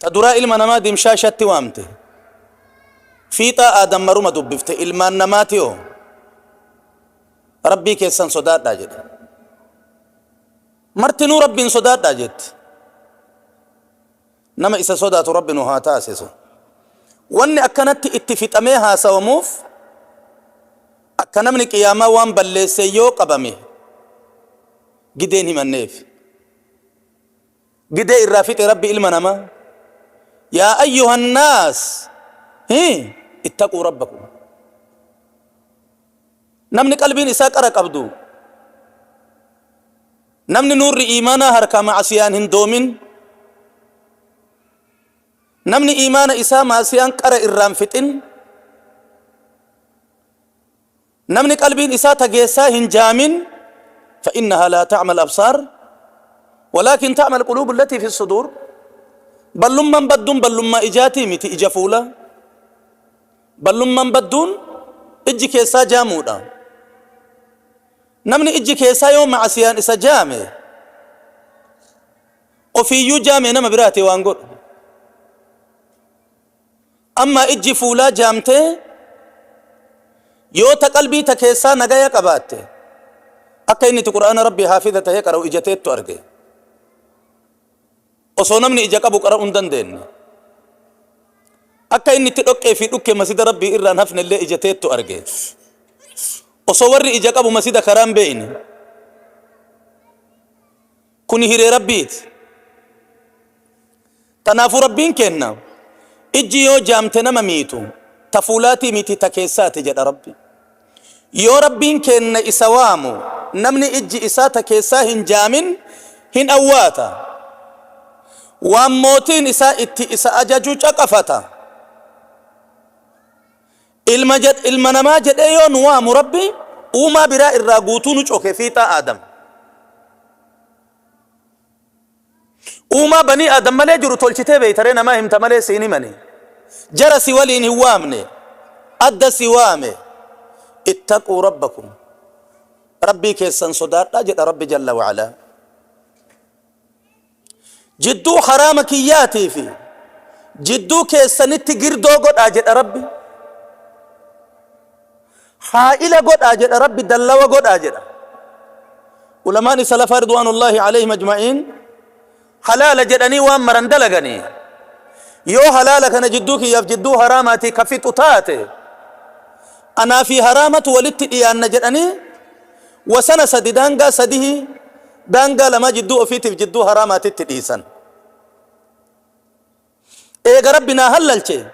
Ta duraa ilma namaa dimshaashatti waamte. Fiixaa Aadam maruma dubbifte ilmaan namaatiyoo Rabbii keessan sodaadhaa jedhe. Martinuu Rabbiin sodaadhaa jetti. Nama isa sodaatu Rabbi nu haa taasisu. Wanni akkanatti itti fixamee haasawamuuf akka namni qiyaamaa waan balleessee yoo qabame gideen himanneef. Gidee irraa fixe Rabbi ilma namaa. Yaa ayyuhan naas ittaquu rabbakum. Namni qalbiin isaa qara qabdu, namni nuurri iimaanaa harkaa ma'asiyaan hin doomin, namni iimaana isaa ma'asiyaan qara irraan fixin, namni qalbiin isaa tageessaa hin jaamin, fa'innahaa laa ta'mal absaar walaakin ta'mal quluubu allatii fi suduur. Ballummaan badduun ballummaa ijaatii miti, ija fuula. Ballummaan badduun ijji keessaa jaamuudha. Namni ijji keessaa yoo ma'asiyaan isa jaame, ofiiyyuu jaame nama biraati waan godhu. Amma ijji fuulaa jaamtee yoo ta qalbii ta keessaa nagaya qabaatte, akka inni itti Qur'aana Rabbii haafiza tahee qara'u ija teettu arge. Osoo namni ija qabu qara'uu hin dandeenne. Akka inni itti dhoqqee fi dhukke masjida Rabbii irraan hafne illee ija teettu arge. Osoo warri ija qabu masjida karaa hin beekne. Kuni hiree Rabbiiti. Tanaafuu Rabbiin keenna ijji yoo jaamte nama miitu ta fuulaatii miti, ta keessaati jedha Rabbi. Yoo Rabbiin keenna isa waamu namni ijji isaa ta keessaa hin jaamin hin awwaata. Waan mootiin isaa itti isa ajaju caqafata. Ilma, ilma namaa jedhee yoo nu waamu Rabbi uumaa biraa irraa guutuu nu coke fiixaa Aadam. Uumaa banii Aadam malee jiru tolchitee beeytaree namaa himta malee siin himani. Jara si waliin hin waamne. Adda si waame. Ittaquu rabbakum. Rabbii keessan sodaadhaa jedha Rabbi jalla wa'alaa. Jidduu haraama kiyyaatii fi jidduu keessanitti girdoo godhaa jedha Rabbi. Haa'ila godhaa jedha Rabbi, dallawa godhaa jedha. Ulamaan salafaa ridwaanullaahi alayhim ajma'iin halaala jedhanii waan maran dalaganii, yoo halaala kana jidduu kiyyaaf jidduu haraamaatii ka fixu taate anaa fi haraamatu walitti dhiyaanna jedhanii wasana sadi, daangaa sadihi, daangaa lamaa jidduu ofiitiif jidduu haraamaatitti dhiisan. Eega Rabbi naa hallalche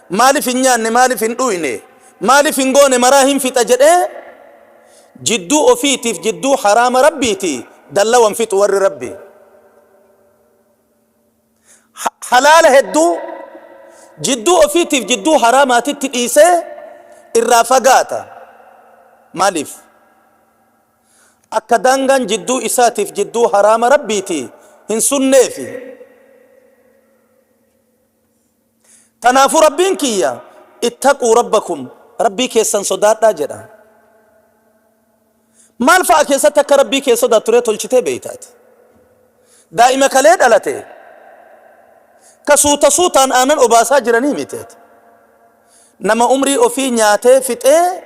maalif hin nyaanne, maalif hin dhuyne, maalif hin goone, maraa hin fixa jedhee jidduu ofiitiif jidduu haraama Rabbiiti dallawan fixu warri Rabbi. Halaala hedduu jidduu ofiitiif jidduu haraamaatitti dhiisee irraa fagaata. Maaliif? Akka daangaan jidduu isaatiif jidduu haraama Rabbiiti hin sunneefi. Tanaafuu Rabbiin kiyya ittaquu rabbakum, Rabbii keessan sodaadhaa jedha. Maal fa'a keessatti akka Rabbii kee sodaattu ree tolchitee beeyta ati? Daa'ima kalee dhalate ka suuta suutaan aanan obaasaa jiranii miti ati. Nama umrii ofii nyaatee fixee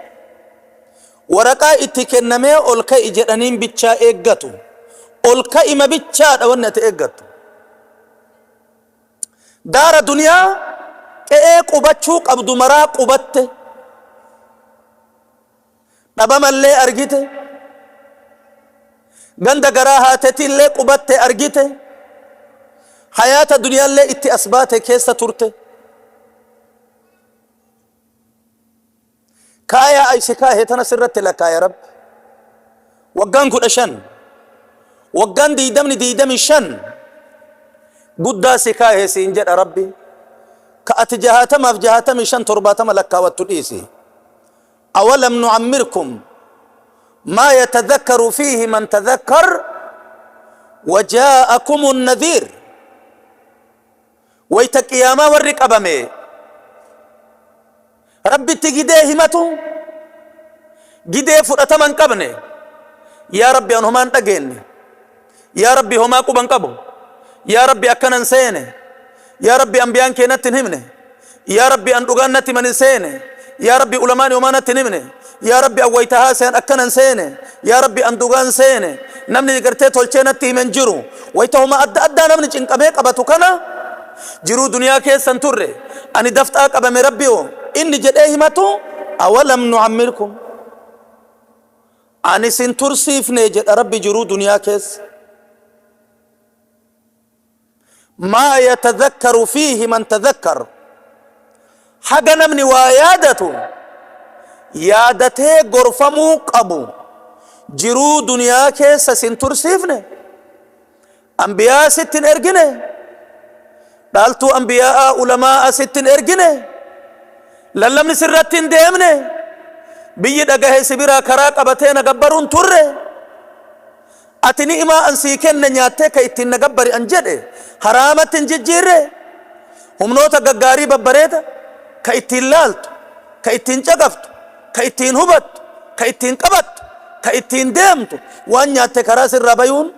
waraqaa itti kennamee ol ka'i jedhaniin bichaa eeggatu. Ol ka'ima bichaadha wanni ati eeggattu. Daara duniyaa qe'ee qubachuu qabdu maraa qubatte. Dhabamallee argite. Ganda garaa haatetillee qubatte argite. Hayaata duniyaallee itti as baate keessa turte. Kaayaa aysi kaahe tana sirratti lakkaaya Rabbi. Waggaan 15, waggaan 20, 25 guddaa si kaahe siin jedha Rabbi. Ka ati 60f 65, 70 lakkaawattu dhiisi. Awalam nu'ammirkum maa yatadhakkaru fiihi man tadhakkar wajaa'akumun nadhiir. Wayta qiyaamaa warri qabame Rabbitti gidee himatu, gidee fudhatama hin qabne, yaa Rabbi an homaa hin dhageenne, yaa Rabbi homaa quba hin qabu, yaa Rabbi akkana hin seene, Yaa Rabbi, anbiyaan kee natti hin himne. Yaa Rabbi, an dhugaan natti himan hin seene. Yaa Rabbi, ulamaan homaa natti hin himne. Yaa Rabbi, an wayta haasayan akkana hin seene. Yaa Rabbi, an dhugaan seene. Namni gartee tolchee natti hime hin jiru. Wayta homa adda addaa namni cinqamee qabatu kana, jiruu duniyaa keessa hin turre, ani dafxaa qabame Rabbi hoo inni jedhee himatu, awalam nu'ammirkum, ani sin tursiifne jedha Rabbi jiruu duniyaa keessa. Maa yatadhakkaru fiihi man tadhakkar, haga namni waa yaadatu yaadatee gorfamuu qabu jiruu duniyaa keessa sin tursiifne, anbiyaa sitti hin ergine, dhaaltuu anbiyaa'aa ulamaa'a sitti hin ergine, lallabni sirratti hin deemne, biyyi dhagahe si biraa karaa qabatee na gabbaruun turre. Ati ni'imaa an sii kenne nyaattee ka ittiin na gabbari an jedhe haraamatti hin jijjiirre? Humnoota gaggaarii babbareeda ka ittiin laaltu, ka ittiin caqaftu, ka ittiin hubattu, ka ittiin qabattu, ka ittiin deemtu waan nyaatte karaa sirraa bayuun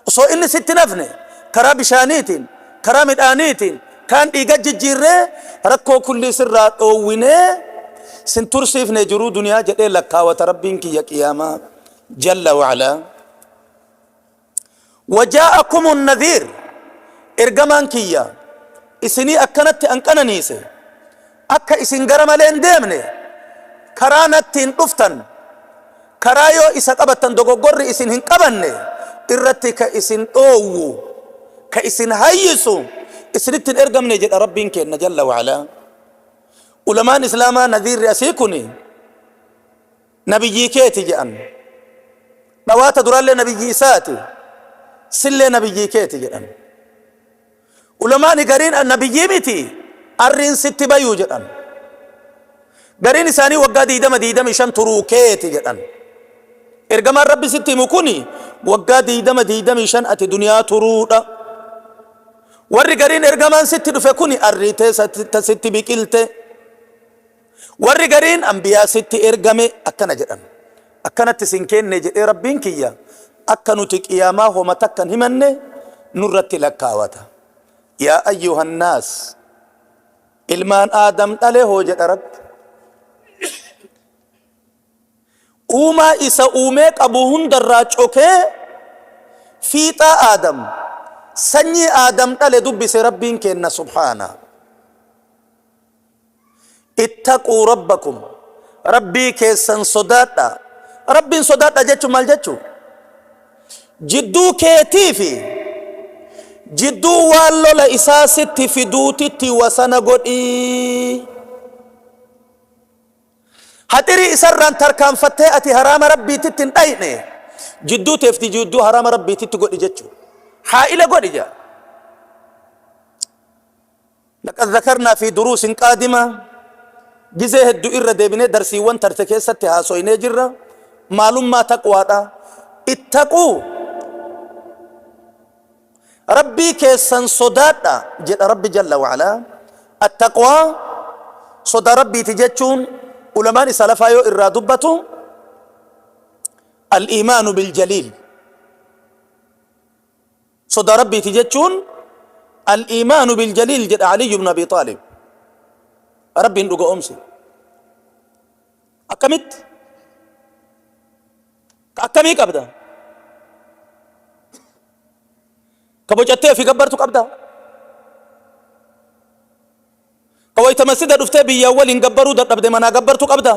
osoo inni sitti hin hafne karaa bishaaniitiin, karaa midhaaniitiin kaan dhiiga jijjiirree rakkoo kullii sirraa dhoowwinee sin tursiifne jiruu duniyaa jedhee lakkaawata Rabbiin kiyya qiyaamaa. Jalla wa'alaa. Wajaa'akumu nadhiir, ergamaan kiyya isinii akkanatti an qananiise akka isin gara malee hin deemne, karaa nattiin dhuftan, karaa yoo isa qabattan dogoggorri isin hin qabanne irratti ka isin dhoowwu, ka isin hayyisu isinitti hin ergamne jedha Rabbiin keenna jalla wa'alaa. Ulamaan islaamaa nadhiirri asii kuni Nabiyyii keeti je'an. Dhawaata duraallee nabiyyii isaati, sillee nabiyyii keeti jedhan. Ulamaani gariin nabiyyii miti, arriin sitti bayuu jedhan. Gariin isaanii waggaa 20 25 turuu keeti jedhan. Ergamaan Rabbi sitti himu kuni waggaa 20 25 ati duniyaa turuudha. Warri gariin ergamaan sitti dhufe kuni arrii tee sitti biqilte. Warri gariin anbiyaa sitti ergame akkana jedhan. Akkanatti sin keenne jedhee Rabbiin kiyya akka nuti qiyaamaa homa takka hin himanne nurratti lakkaawata. Yaa ayyuhannaas, ilmaan Aadam dhale hoo jedha Rabbi. Uumaa isa uumee qabu hundarraa cokee fiixaa Aadam, sanyii Aadam dhale dubbise Rabbiin keenna subhaana. Ittaquu rabbakum, Rabbii keessan sodaadhaa. Rabbiin sodaadhaa jechuun maal jechuu? Jidduu keetii fi jidduu waan lola isaa sitti fiduutitti wasana godhii. Haxirii isarraan tarkaanfattee ati haraama Rabbiititti hin dhayne, jidduu teefti jidduu haraama Rabbiititti godhi jechuu. Haa'ila godhi jaa. Laqad zakarnaa fi duruusin qaadima, gizee heddu irra deebinee darsiiwwan tarte keessatti haasoynee jirra maalummaa taqwaadha. Ittaquu, Rabbii keessan sodaadha jedha Rabbi jalla wa'alaa. Attaqwaa, sodaa Rabbiiti jechuun, ulamaan isa lafaa yoo irraa dubbatu, al-iimaanu biljaliil. Sodaa Rabbiiti jechuun al-iimaanu biljaliil jedha Aliyyu ibn Abi Xaalib. Rabbiin dhuga'oomse. Akkamitti? Ka akkamii qabda? Ka bocattee ofii gabbartu qabda? Ka wayta masjida dhuftee biyyaan waliin gabbaruu dadhabde manaa gabbartu qabda?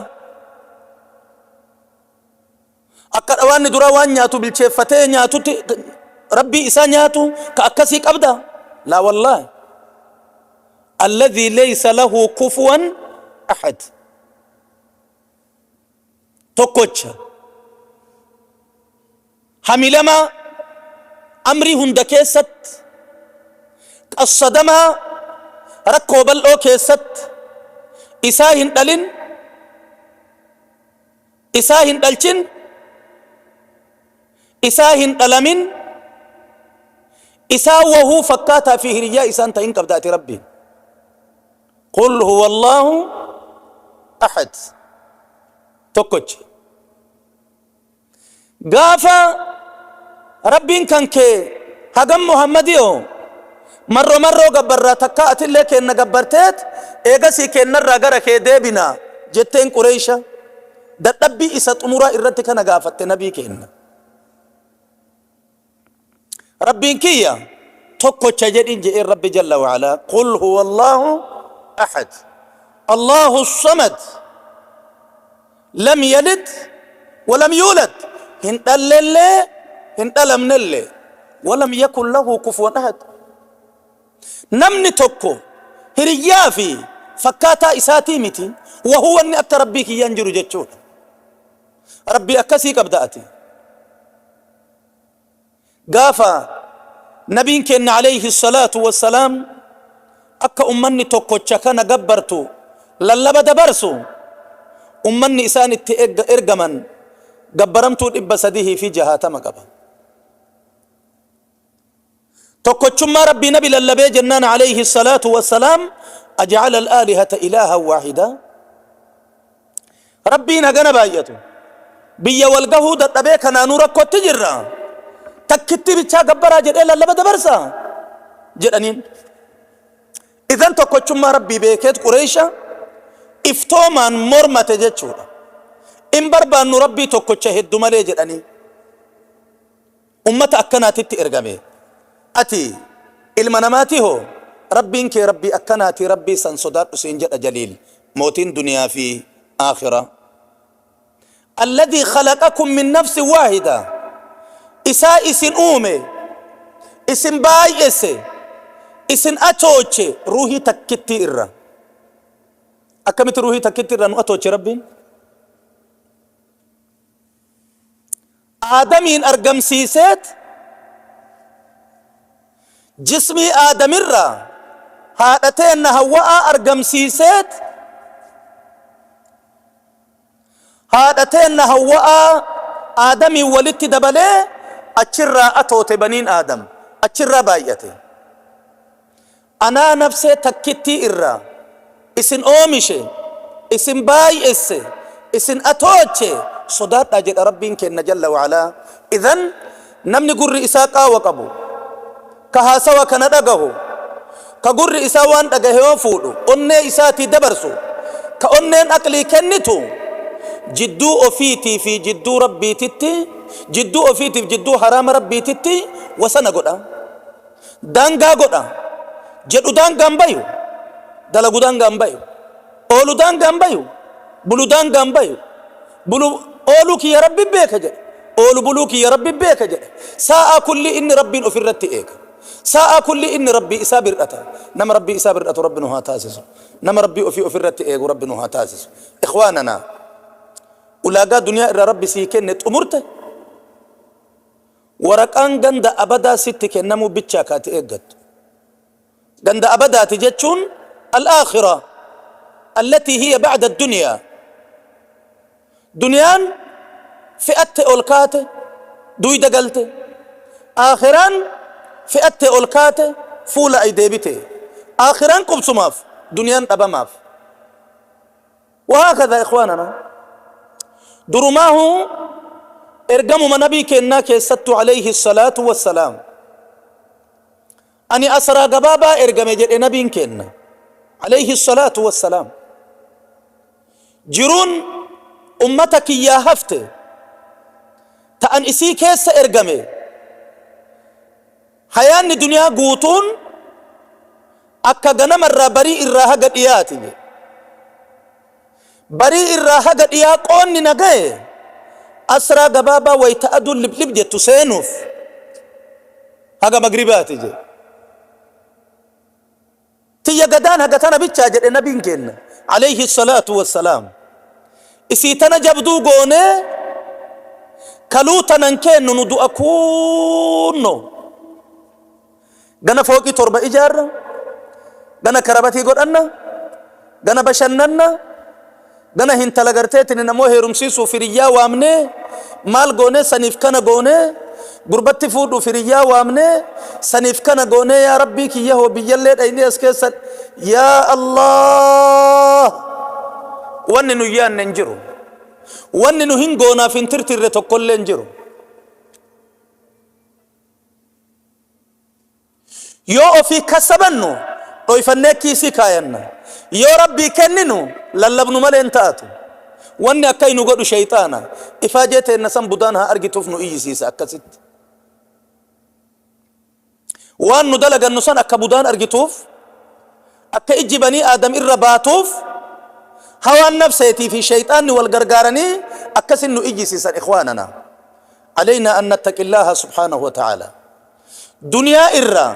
Akka dhawaanni duraa waan nyaatu bilcheeffatee nyaatutti Rabbii isaa nyaatu ka akkasii qabda? Laa wallaahi. Alladhii laysa lahu kufuwan ahad. Tokkocha. Hamilamaa amrii hunda keessatti, qassadamaa rakkoo bal'oo keessatti, isaa hin dhalin, Isaa hin dhalchin, isaa hin dhalamin, isaa wahuu fakkaataa fi hiriyyaa isaan ta'in qabda ati Rabbiin. Qul huwa Allaahu ahad. Tokkocha. Gaafa Rabbiin kan kee hagam Muhammadiyoo Marro marroo gabbarraa takkaa atillee keenna gabbarteet eegasii keennarraa gara kee deebina jetteen Qureeysha. Dadhabbii isa xumuraa irratti kana gaafatte nabii keenna. Rabbiin kiyya tokkocha jedhin je'een Rabbi jalla wa'alaa qul huwa Allaahu ahad Allaahu samad lam yalid walam yuulad hin dhallellee hin dhalamnellee walam yakun lahu kufuwan ahad namni tokko hiriyyaa fi fakkaataa isaatii miti wahuu wanni akka Rabbii kiyyaa hin jiru jechuudha. Rabbii akkasii qabda ati. Gaafa Nabiin keenna aleyhi salaatu wassalaam akka ummanni tokkocha kana gabbartu lallaba dabarsu, ummanni isaan itti ergaman gabbaramtuu 360 qaba. Tokkochummaa Rabbii Nabi lallabee jennaan aleyhi salaatu wassalaam aja'ala al-aalihata ilaahan waahida. Rabbiin hagana baay'atu. Biyya wal gahuu dadhabee kanaanuu rakkootti jirra. Takkittii bichaa gabbaraa jedhee lallaba dabarsa jedhaniin. Idan tokkochummaa Rabbii beekeet Qureesha iftoomaan mormate jechuudha. In barbaannu Rabbii tokkocha heddu malee jedhanii. Ummata akkanaatitti ergame. Ati ilma namaati hoo? Rabbiin kee Rabbii akkanaati Rabbii san sodaadhu siin jedha Jaliil mootiin duniyaa fi aakhiraa. Alladhii khalaqakum min nafsin waahida Isaa isin uume, isin baay'esse, isin atooche ruuhii takkittii irraa. Akkamitti ruuhii takkittii irraa nu atooche Rabbiin? Aadamiin argamsiiseet jismii Aadamirraa haadha teenna Hawwa'aa argamsiiseet haadha teenna Hawwa'aa Aadamiin walitti dabalee achirraa atoote baniin Aadam achirraa baay'ate. Anaa nafsee takkittii irraa isin oomishe, isin baay'esse, isin atooche sodaadhaa jedha Rabbiin keenna jalla wa'alaa. Idhan namni gurri isaa qaawa qabu, ka haasawa kana dhagahu, ka gurri isaa waan dhagahe yoo fuudhu onnee isaatii dabarsu, ka onneen aqlii kennitu, jidduu ofiitii fi jidduu Rabbiititti, jidduu ofiitiif jidduu haraama Rabbiititti wasana godha. Daangaa godha. Jedhu daangaan bayu. Dalagu daangaan bayu. Oolu daangaan bayu. Bulu daangaan bayu. Bulu ooluu kiyya Rabbi beeka jedhe. Oolu buluu kiyya Rabbi beeka jedhe. Saa'aa kulli inni Rabbiin ofirratti eega. Saa'aa kulli inni Rabbii isaa bir'ata. Nama Rabbii isaa bir'atu Rabbi nu haa taasisu. Nama Rabbii ofii ofirratti eegu Rabbi nu haa taasisu. Ikhwaananaa ulaagaa duniyaa irraa Rabbi sii kenne xumurte. Waraqaan ganda abadaa sitti kennamuu bichaa ka ati eeggattu. Ganda abadaati jechuun al-aakhira allatii hiya ba'da ad-dunyaa. Duniyaan fe'atte ol kaate duyda galte. Aakhiraan fe'atte ol kaate fuula ay deebite. Aakhiraan qubsumaaf duniyaan dhabamaaf. Wahaakadha ikhwaanana durumaahu ergamuma nabii keennaa keessattu alayhi salaatu wassalaam ani asraa gabaabaa ergame jedhe nabiin keenna alayhi salaatu wassalaam jiruun ummata kiyyaa hafte ta'an isii keessa ergame Hayaanni duniyaa guutuun akka ganama irraa barii irraa haga dhiyaati jedhe. Barii irraa haga dhiyaa qoonni na gaye asraa gabaabaa wayta aduun liblib jettu seenuuf haga magribaati jedhe. Tiyya gadaan haga tana bichaa jedhe nabiin keenna alayhi salaatu wassalaam. Isii tana jabduu goonee kaluu tanan keennu nu du'a kuunno. Gana fooqii 7 ijaarra, gana karabatii godhanna, gana bashannanna, Gana hintala garteetinin ammoo heerumsiisuuf hiriyyaa waamnee maal goonee saniif kana goonee gurbatti fuudhuuf hiriyyaa waamnee saniif kana goonee yaa rabbii kiyya hoo biyyallee dhaynee as keessa yaa Allah wanni nu yaanne hin jiru wanni nu hin goonaaf hin tirtirre tokkollee hin jiru. Yoo ofii kassabannu dhoyfannee kiisii kaayanna. Yoo Rabbii kenninu lallabnu malee hin taatu. Wanni akkai nu godhu sheyxaana. Ifaajee teenna san budaan haa argituuf nu iyyisiisa akkasitti. Waan nu dalagannu san akka budaan argituuf, akka ijji banii Aadam irra baatuuf hawaan nafseetii fi sheyxaanni wal gargaaranii akkasin nu iyyisiisan ikhwaanana. Aleynaa an nattaqillaaha subhaanahu wa ta'aala. Duniyaa irraa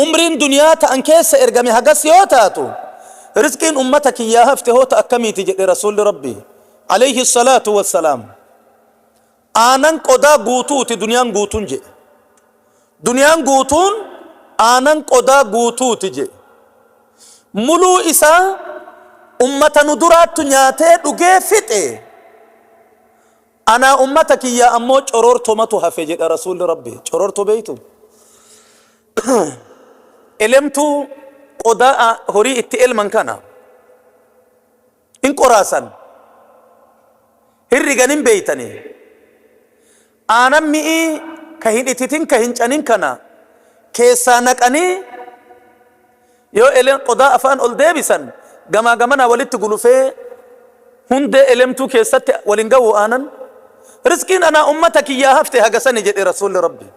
umriin duniyaa ta an keessa ergame hagas yoo taatu, rizqiin ummata kiyyaa hafte hoo ta akkamiiti jedhe Rasuulli Rabbii aleyhi salaatu wassalaam. Aanan qodaa guutuuti duniyaan guutuun jedhe. Duniyaan guutuun aanan qodaa guutuuti jedhe. Muluu isaa ummata nu duraattu nyaatee dhugee fixe. Anaa ummata kiyyaa ammoo corortomatu hafe jedha Rasuulli Rabbii. Cororto beeytu? Elemtuu qodaa horii itti elman kana hin qoraasan. Hin rigan hin beeytanii. Aanan mi'ii ka hin ititin ka hin canin kana keessaa naqanii Yoo eleen qodaa afaan ol deebisan gamaa gamanaa walitti gulufee hundee elemtuu keessatti wal hin gahu aanan? Rizqiin anaa ummata kiyyaa hafte haga sani jedhe Rasuulli Rabbii.